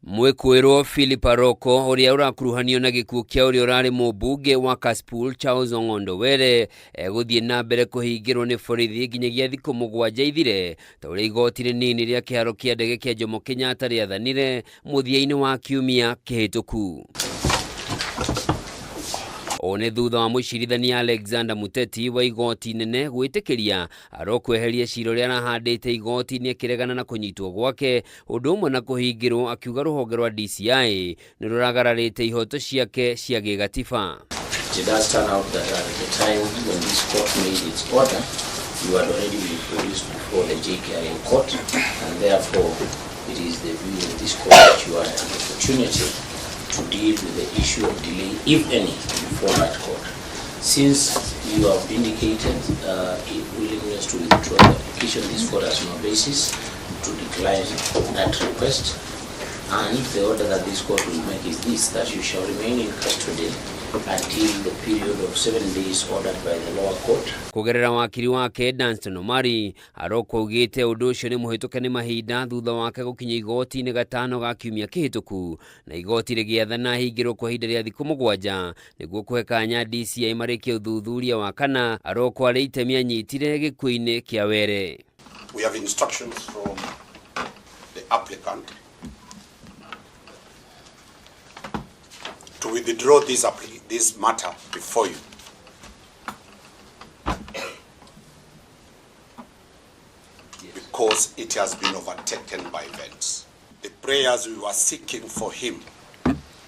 Mwĩkũĩrwo Philip Aroko ũrĩa ũrakuruhanio na gĩkuũ kĩa ũrĩa ũrarĩ mũmbunge wa Kasipul Charles Ong'ondo Were egũthiĩ na mbere kũhingĩrwo nĩ borithi nginyagia thikũ 7 ithire ta ũrĩa igoti rĩnini rĩa kĩharo kĩa ndege kĩa Jomo Kenyatta rĩathanire mũthia-inĩ wa kiumia kĩhĩtũku. Ũũ nĩ thutha wa mũcirithania Alexander Muteti wa igoti inene gwĩtĩkĩria Aroko eherie cira ũrĩa arahandĩte igoti-inĩ akĩregana na kũnyitwo gwake ũndũ ũmwe na kũhingĩrwo akiuga rũhonge rwa DCI nĩ rũragararĩte ihoto ciake cia gĩgatiba. It does turn out that at the time when this court made its order, you had already been produced before the JKIA court, and therefore it is the view of this court that you had an opportunity to deal with the issue of delay, if any, before that court. Since you have indicated a willingness to withdraw the application, this court has no basis to decline that request. And the order that this court will make is this, that you shall remain in custody until the period of 7 days ordered by the lower court. Kũgerera wakiri wake Danstan Omari, Aroko augĩte ũndũ ũcio nĩ mũhĩtũke nĩ mahinda thutha wake gũkinya igoti-inĩ gatano ga kiumia kĩhĩtũku na igoti rĩgĩathana ahingĩrwo kwa ihinda rĩa thikũ 7 nĩguo kũhe kanya DCI marĩkie ũthuthuria wa kana Aroko arĩ itemi anyitire gĩkuũ-inĩ kĩa Were. We have instructions from the applicant to withdraw this matter before you. Because it has been overtaken by events. The prayers we were seeking for him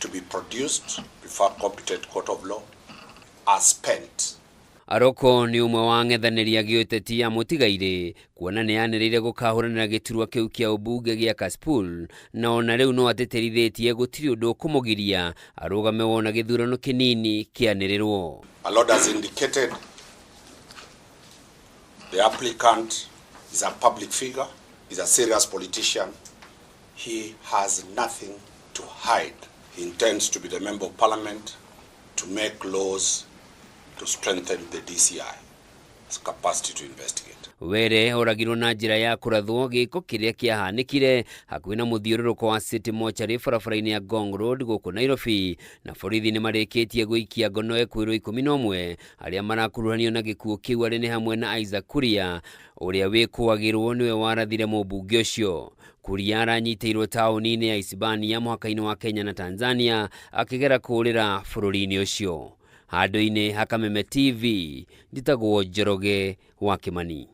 to be produced before a competent court of law are spent. Aroko nĩ ũmwe wa ng'ethanĩri a gĩũteti a mũtigairĩ kuona nĩ anĩrĩire gũkahũranĩra gĩturwa kĩu kĩa ũmbunge gĩa Kasipul na ona rĩu no atĩtĩrithĩtie gũtirĩ ũndũ ũkũmũgiria arũgame wona gĩthurano kĩnini kĩanĩrĩrwo. A lot has indicated the applicant is a public figure, is a serious politician. He has nothing to hide. He intends to be the member of parliament to make laws to strengthen the DCI's capacity to investigate. Were oragirwo na njĩra ya kũrathwo gĩko kĩrĩa kĩahanĩkire hakuhĩ na mũthiũrũrũko wa City Mortuary barabara-inĩ ya Ngong Road gũkũ Nairobi, na borithi nĩ marĩkĩtie gũikia ngono ekwĩrwo 11 arĩa marakuruhanio na gĩkuũ kĩu arĩ nĩ hamwe na Isaac Kuria ũrĩa wĩkũagĩrwo nĩwe warathire mũmbunge ũcio. Kuria aranyitĩirwo taũni-inĩ ya Isibania mũhaka-inĩ wa Kenya na Tanzania akĩgera kũũrĩra bũrũri-inĩ ũcio. Handũ-inĩ ha Kameme TV, njĩtagwo Njoroge wa Kĩmani.